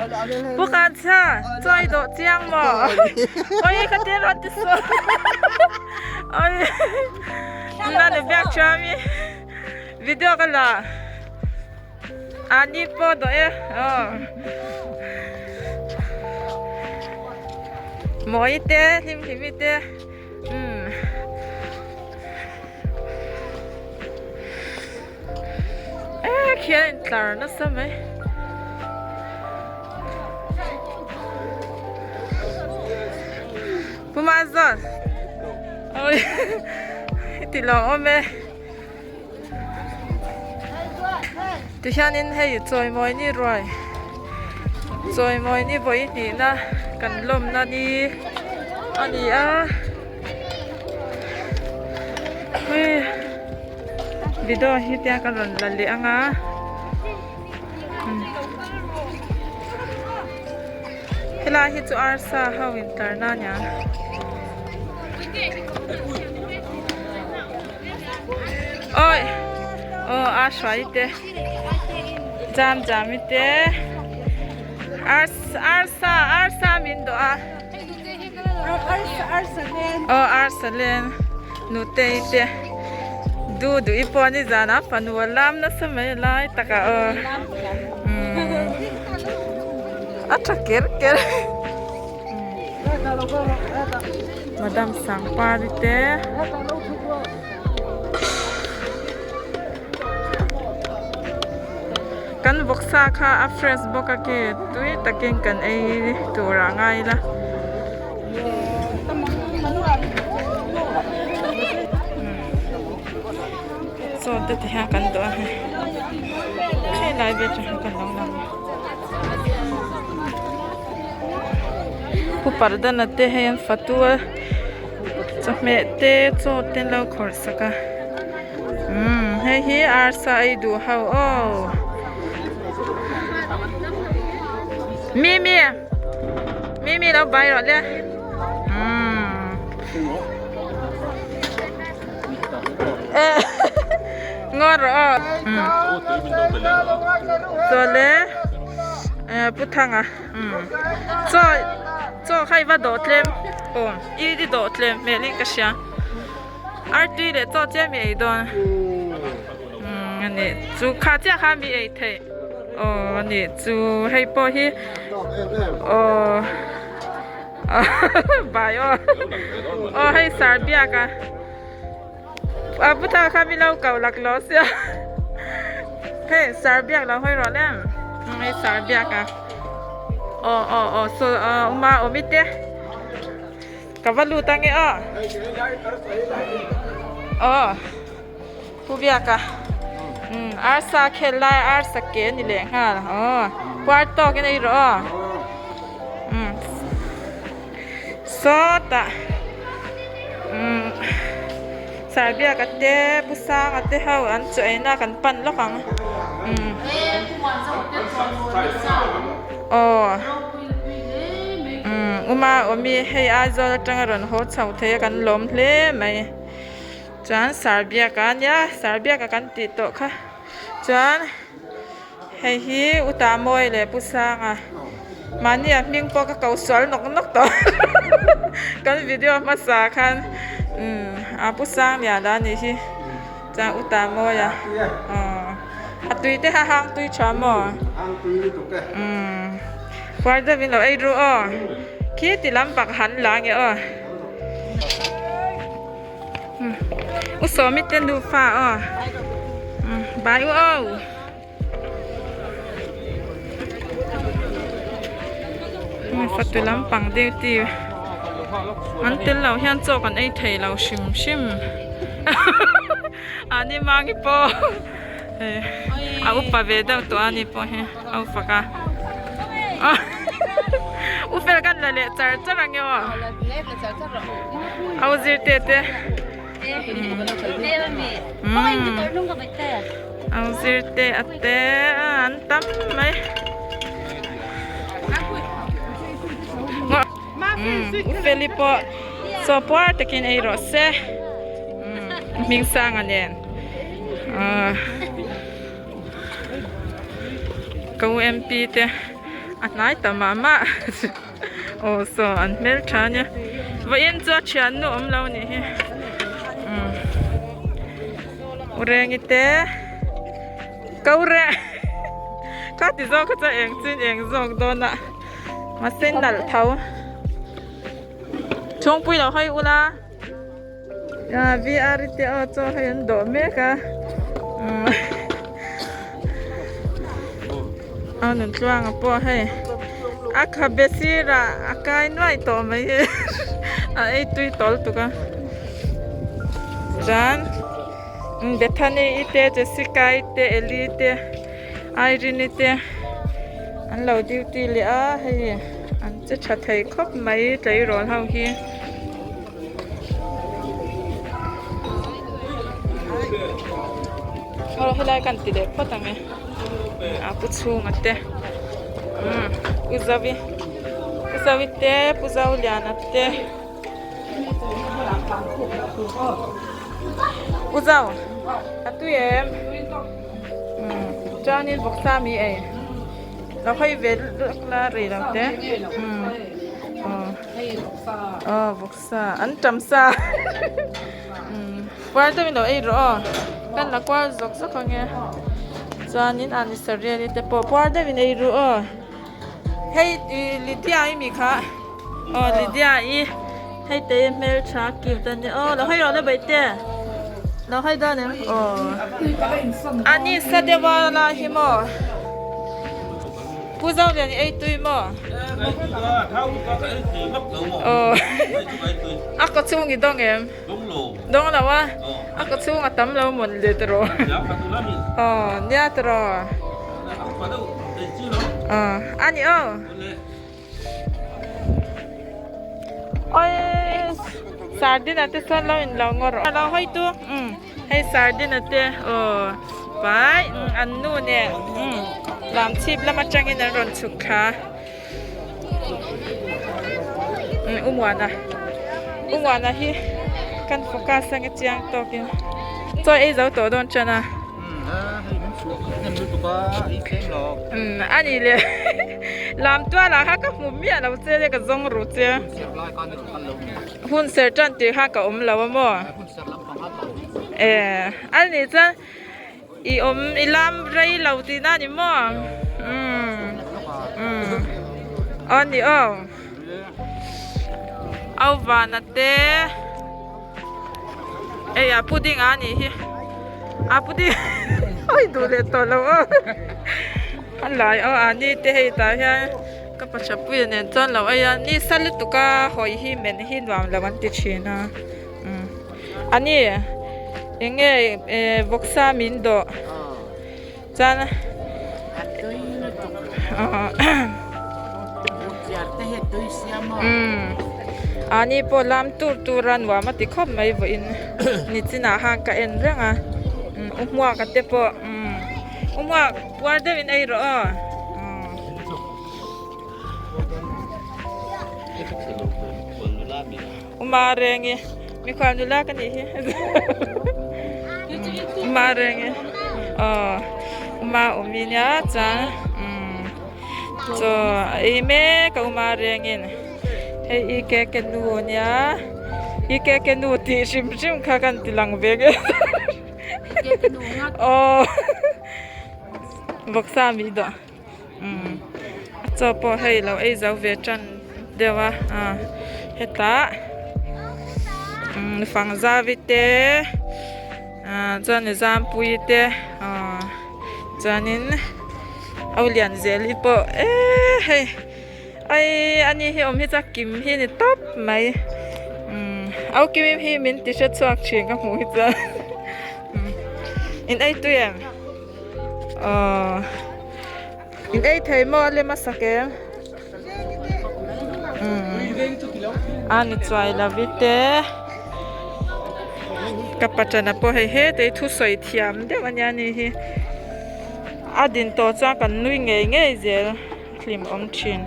Pu Kan Cha, chaw i dawh chiang maw? Oi ka te rawn ti sual. Oi na le biak tha mi. Video ka la. Ani pawh dawh e. Aw. Mawi te, hlim hlimi te. Umm. Eh khian a intlar nasa mai. Pu Mazon. Oi. Ti lo awm e. Tihianin hei chawimawi ni ruai chawimawi ni vawi hnihna kan lawmna ni a ni a hei video hi tia ka rawn la leh ang a helai hi chu arsa ho intarna a nia. Oi aw a hruai te jam jam i te arsa arsa min dawh a aw arsa len nute i te du duh i pawh ni zan a fanu a lam nasa mai lai takah aw a tha ker ker. Madam Sangpari te kan vawksa kha a fresh bawk a ki tui takin kan ei tur ah ngai ila. Chaw te ti hian kan duh a hei helai vel chu kan lo lang a. Pu Pardana te hei an fatu a chawhmeh te chaw te an lo khawrh sak a umm hei hi arsa ei duh ho aw Mimi Mimi lo bai rawh le umm eh ngaw rawh aw umm chaw le eh pu thanga umm chaw chaw kha i va dawh tlem aw i i dawh tlem hmel in ka hria artui leh chaw chiah mi ei dawn umm a nih chu kha chiah kha mi ei theih aw a nih chu hei pawh hi aw. Bai aw aw hei sar biak a a pu thar kha mi lo ko lak lo sia hei sar biak lo hawi rawh lem hei sar biak a aw aw aw saw uma awm i te ka va lut ange aw aw pu biak a arsa khel lai arsa ke a ni leh nghal aw puar tawk in a ei rawh aw umm sawtah umm sarbiaka te pu sanga te ho an chaw eina kan pan lawk ang umm aw umm uma awmi hei Aizawl atanga rawn haw chho thei a kan lawm hle mai. Chuan Sarbiaka ania Sarbiaka kan tih tawh kha chuan hei hi U Tamawi leh Pu Sanga mahni a hming pawh ka ko sual nawk nawk tawh kan video hmasa khan umm a Pu Sangliana a nih hi chuan U Tamawia aw a tui te kha hang tui tha maw umm puar deuh in lo ei ru aw khi ti lam bak han la nge aw. U sawmi te nufa aw bai u aw fatu lampang duty an tel lo hian chaw kan ei thei lo hrim hrim a ni mangi pawh a upa ve deuh tawh a ni pawh hi a ufak a u fel kan la leh char char ang e aw. Au zir te te Au zir te a te an tam mai U Feli pawh chaw puar takin ei rawh se hming sanga nen ka u MP te. A hnai ta mah mah aw saw an hmeltha ania vawiin chu a thiannu awm lo nih hi umm u rengi te ko reh kha ti zawk kha chuan eng chin eng zawk dawn a mahse nalh tho chhungpui lo hawi ula. VR te aw chaw hei an dawh mek a a nun tluanga pawh hei a khabe sirah a kai nuai tawh mai hi a ei tui tawl tuk a chuan Bethany i te Jessica i te Eli te Irene i te an lo duty leh a hei an che tha thei khawp mai tleirawl ho hi. Aw helai kan ti leh phawt ang e a pu chhunga te umm u zovi u zovi te pu zoliana te u zo a tui em umm chuanin vawksa mi ei lo hawi ve lawk la rei lo te umm aw. Aw vawksa an tam sa puar deuhin lo ei rawh aw kan la kual zawk zawk ang e chuanin a ni sareli te pawh puar deuhin ei ru aw hei ih Lydia i mi kha aw Lydia i hei te hi hmeltha cute a nia aw lo hawi rawh le baihte lo hawi dawn em aw a ni sa deuh a lai hi maw. Pu Zolian i ei tui maw? Aw a kaw chhung i dawng em? Dawng lo a, a kaw chhung a tam lo mawn le tiraw? Aw nia tiraw? Aw a ni aw. Oi sardine te sawn lo in lo ngawr rawh. Lo hawi tu umm hei sardine te aw pai an nu nen umm lam chhip lam atangin an rawn chhuk thla umm u muana u muana hi kan focus ang e chiang tawkin chaw ei zo tawh dawn tan a. Umm a ni le lam tual ah kha ka hmu miah lo che le ka zawng ru che hun ser tan tih kha ka awm lo a maw e a ni chuan i awm i lam rei lo tih na ni maw umm umm aw ni aw au vana te. Hei a pudding a nih hi a pudding oi duh leh tawh lo aw a lai aw a ni te hei tah hian ka pathapui nen chuan lo ei a ni sa lutuk a hawi hi men hi nuam lo an ti thin a umm a ni eng nge eh vawksa min dawh chuan umm a ni pawh lam tur tur a nuam a ti khawp mai vawiin nichinah khan ka en reng a umm u hmuaka te pawh umm u hmuak puar deuhin ei rawh aw umm. Uma rengi mikhual nula ka nih hi Uma rengi aw Uma awmi nia chuan umm chaw a ei mek a Uma rengin hei i keke nu nia i keke nu tih hrim hrim kha kan ti lang ve nge aw vawksa mi dawh. Umm a chaw pawh hei lo ei zo ve tan deuh a ah hetah umm fangzavi te ah chuan zampui te ah chuanin au lian zel hi pawh eee hei ai ani hi awm hi chuan kim hi a ni tawp mai umm au kim hi min ti hre chhuak thin ka hmuh hi chuan umm in ei tui em. Aww in ei thei maw a lem a sak em umm a ni chuai lo i te ka pachana pawh hei hetei thusawi thiam deuh ania ni hi a din tawh chuan kan nui ngei ngei zel hlim awm thin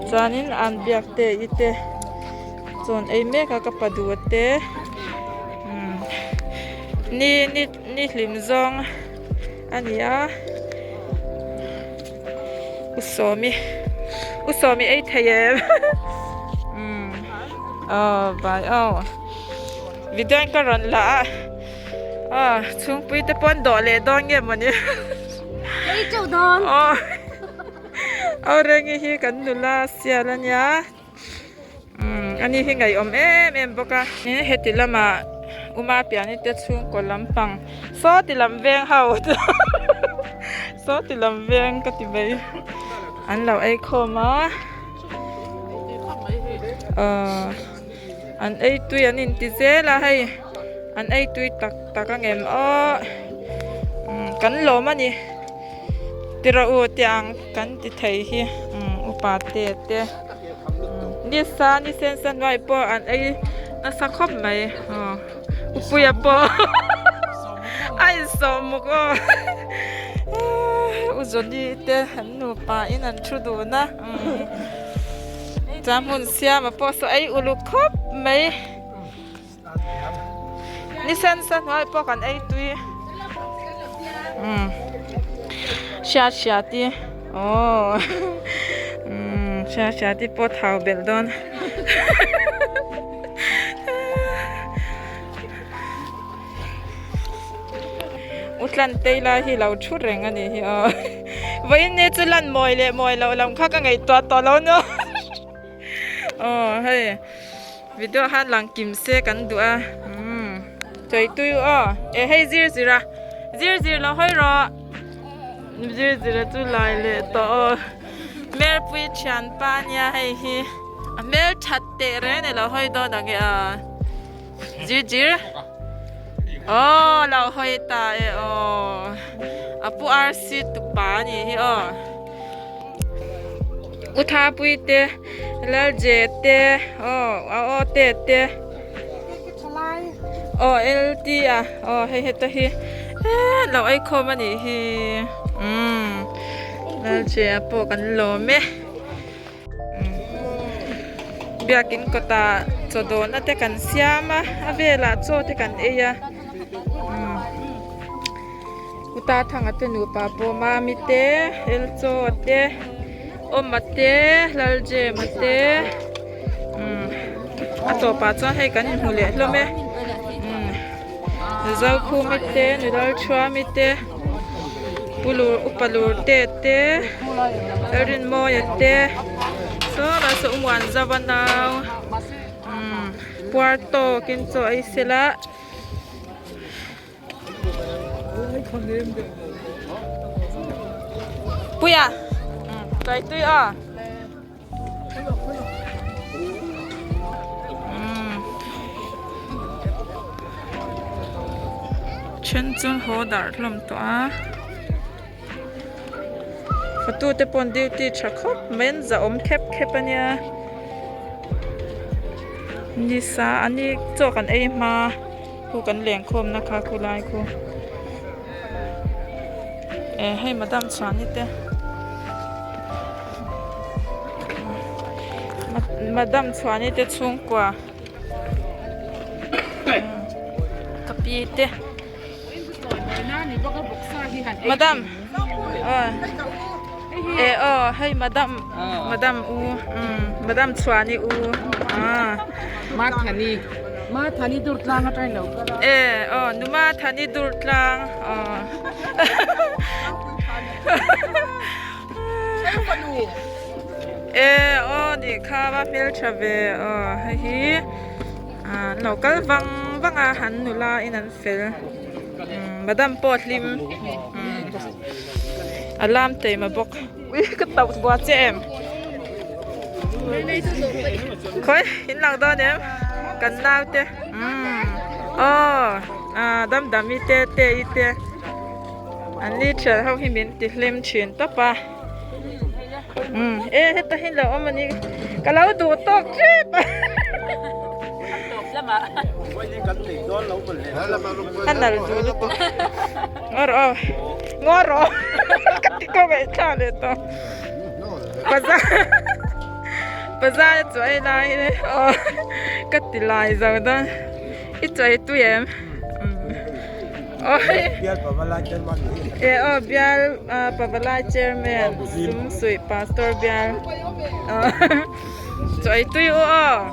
chuanin an biak te i te chawn ei mek a ka pa duh te umm ni ni. Ni hlim zawng a ni a u sawmi. U Sawmi ei thei em? Umm aw bai aw video in ka rawn la a aw chhungpui te pawh an dawh leh dawn nge mawni Ei teuh dawn. Aw aw Rengi hi kan nula sial a nia. Umm ani hi ngaihawm em em bawk a heti lamah Uma piani te chhungkaw lampang saw ti lam veng ho saw ti lam veng ka ti mai an lo ei khawm a ahh an ei tui an inti zel a hei an ei tui tak tak ang em aw umm kan lawm a ni tiraw u tiang kan ti thei hi umm upa te te. Nisa ni sen sa hnuai pawh an ei nasa khawp mai aw upuia pawh a insawh muk aw u Johnny te an nupa in an thu dun a chuan hmun siama pawh saw ei uluk khawp mai ni sen sa hnuai pawh kan ei tui umm hriat hriat i aww umm hriat hriat i pawh thau belh dawn u tlan tei lai hi lo thu reng a nih hi aw vawiin ni chu lan mawi leh mawi loh lam kha ka ngaihtuah tawh lo nia aw hei. Video han lang kim se kan duh a umm chawi tui u aw e hei zir zir a zir zir lo hawi rawh zir zir a chu lai leh tawh aw hmelpui thian pa nia hei hi a hmel that teh reng a ni lo hawi dawn ang e a zir zir aw lo hawi ta e aw a pu arsi tupa a nih hi aw. U Thapui te Lalje te aw a aw te te aw LT a aw hei heta hi eee lo ei khawm a nih hi umm Lalje a pawh kan lawm e biakin kawtah chaw dawhna te kan siam a a velah chaw te kan ei a umm. Uta thanga te nupa pawh Mami te, Elchaw te, Awma te, Laljema te umm a tawpah chuan hei kan inhmu leh hlawm e umm Zokhumi te, Nulalthuami te, Pu Lur Upa Lurte te, Lalrinmawia te sawmah saw Umuanzauva nau umm puar tawkin chaw ei sela. Puia tuai tui aw then chu haw darh hlawm tawh a fatu te pawh an duty tha khawp mai an zahawm khep khep a nia nisa a ni chaw kan ei hma. Khu kan leng khawm na kha khu lai khu eh hei madam chhuani te madam chhuani te chhungkua ka pi te madam aw eh aw hei madam madam u madam chhuani u ah. Mathani dur tlang atang ilo kal a. E aw nu Mathani dur tlang aw. E aw nih kha va hmeltha ve aw hei hi an lo kal vang vang a an nula in an fel madam pawh a hlim a lam taima bawk. Ui ka tauh bua che em khawi in lang dawn em kan nau te umm aw ah dam dam i te te i te an ni thian ho hi min ti hlim thin tawp a umm e heta hi lo awm a ni ka lo duh tawk tep a a nal duh lutuk. Ngaw rawh aw ngaw rawh ka ti ko ngaih thla leh tawh bazar bazar a chuai lai aw ka ti lai zo dawn i chuai tui em. Bial Pavalai Chairman E aw Bial Pavalai Chairman Sumsuih Pastor Bial Chaw ei tui u aw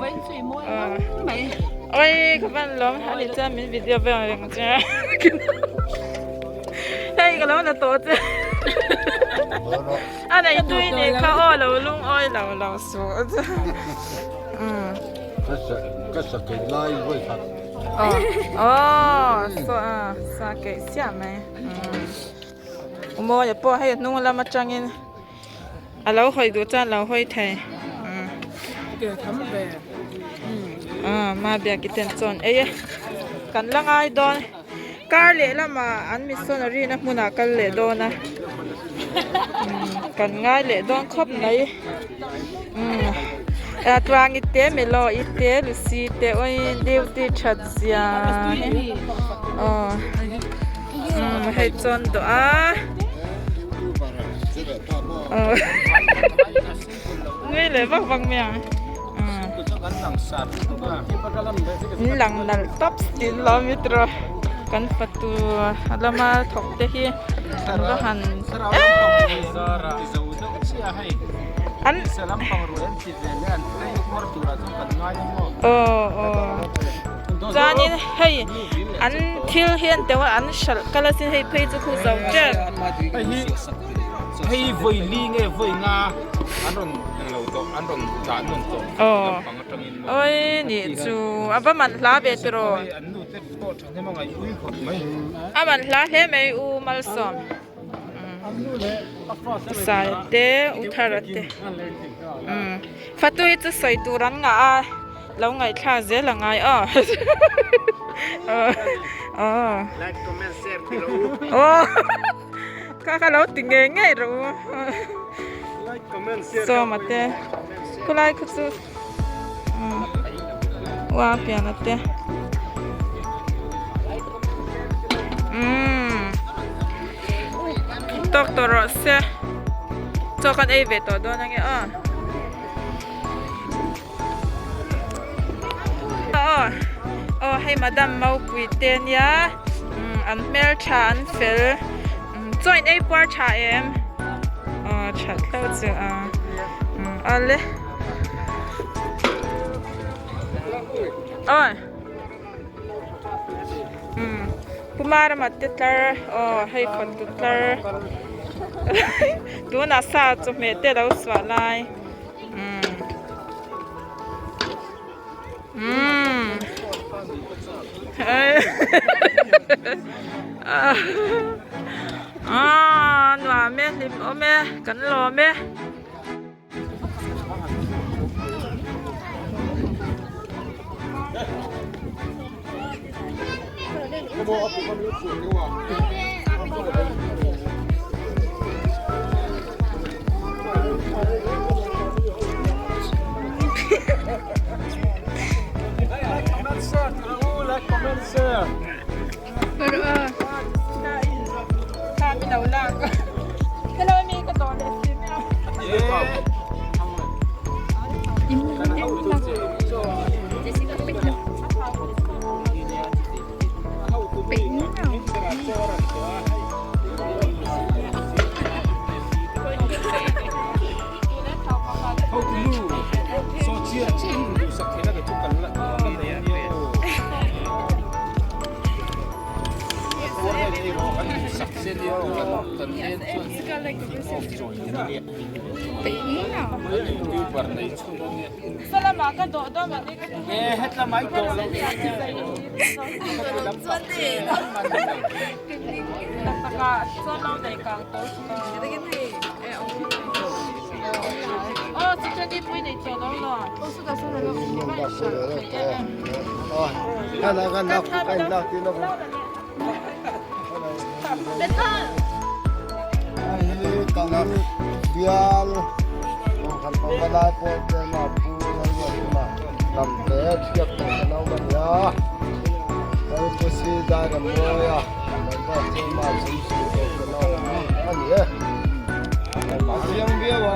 Oi ka van lawm a ni chuan min video vel ang reng che Hei ka lo na tawh che A nei tui nih kha aw lo lungawi lo lo suh Ka sa keih lai vawi khat. Aw saw a sa keih chiah mai. Mawia pawh hei a hnung lam atangin a lo hawi duh chuan a lo hawi thei. Aw Mabiaki ten chuan ei e kan la ngai dawn. Kar leh lamah an missionary na hmunah kal leh dawn a kan ngai leh dawn khawp mai tluangi te melo i te lucy te awin duty that zia hi aw hei chuan dawh a aw nui leh vak vak mai ang. In lang nalh tawp stil lo mi tiraw kan fatu lama thawk te hi an va han an aw aw chuanin hei an thil hi an teuh a an hralh kal asin hei phei chu khu zo tep. Hei vawi li nge vawi nga an rawn englo tawh an rawn tlan nawn tawh lampang atangin maw Oi nih chu a va man hla ve tiraw hei an nu te pawh thahnem a ngaihpui khawp mai. A man hla hle mai u Malsawm Sai te u Thara te Fatu hi chu sawi tur an ngah a lo ngaihthlak zel a ngai aw aw Like comment share ti rawh u. Aw. Kha kha lo ti ngei ngei rawh u. Sawma te khulai khu chu ua pian a te umm tawk tawh rawh se chaw kan ei ve tawh dawn ange aw. Aw aw hei madam Maupui te ania an hmeltha an fel chaw in ei puar tha em aw that hlauh chu a awle aw Puma rama te tlar aw hei fatu tlar tunah sa chawhmeh te a lo chhuah lai. Aaa nuam e hlim awm e kan lawm e. Bial kan pavalai pawh te mah pu Lalruatpuma lam te thiak tawh ka lo va nia hei pu si zai rem mawi a kan pa chu mah chhum chhum tawh ka lo a ni e a chiang viau a.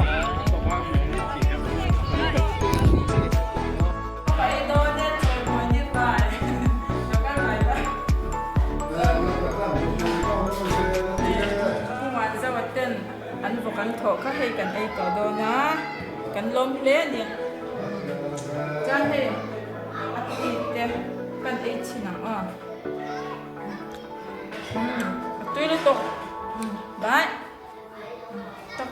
kan thawh kha hei kan ei tawh dawn a, kan lawm hle a ni. Chuan hei a ti te kan ei chhin ang aw. A tui lutuk. Bye. Tak.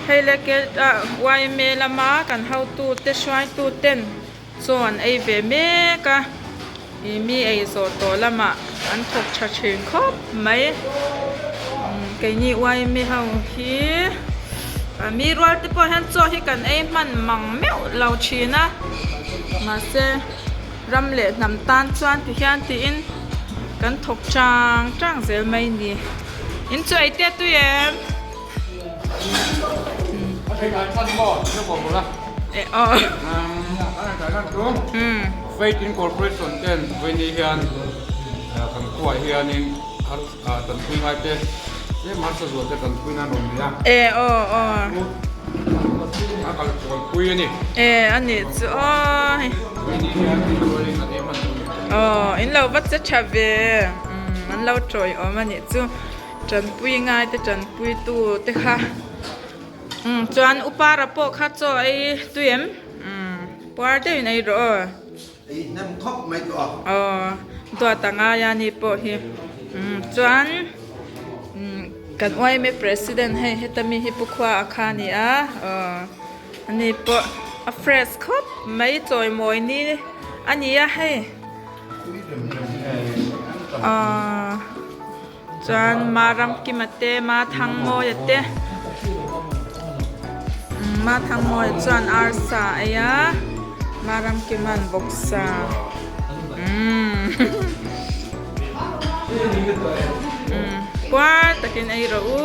Hei le ke yma lama kan hotu te hruaitu ten chaw an ei ve mek a ih mi ei zawh tawh lamah an thawk tha thin khawp mai keini yma ho hi mi rual te pawh hian chaw hi kan ei hman mang meuh lo thin a mahse. Ram leh hnam tan chuan ti hian tiin kan thawk chang chang zel mai ni. In chu ei te tui em? E aw. Faith Incorporation ten vawiini hian kan khuaah hianin tanpui ngai te tlem harsa zual te tanpui nan rawn nei a. E aw aw. A kal kualpui a ni. E a nih chu aw. Aw in lo va che tha ve umm an lo tawi awm a nih chu tanpui ngai te tanpui tu te kha umm chuan upara pawh kha chaw ei tui em umm puar deuhin ei rawh aw. Ei hnem khawp mai tawh a. Aw duat a ngai a ni pawh hi umm chuan umm kan yma president hei heta mi hi pu khua a kha a ni a aw ani pawh a fresh khawp mai chawimawi ni a ni a hei aw chuan Maramkima te Mathangmawia te umm Mathangmawia chuan arsa a ei a Maramkima'n vawksa umm umm puar takin ei rawh u.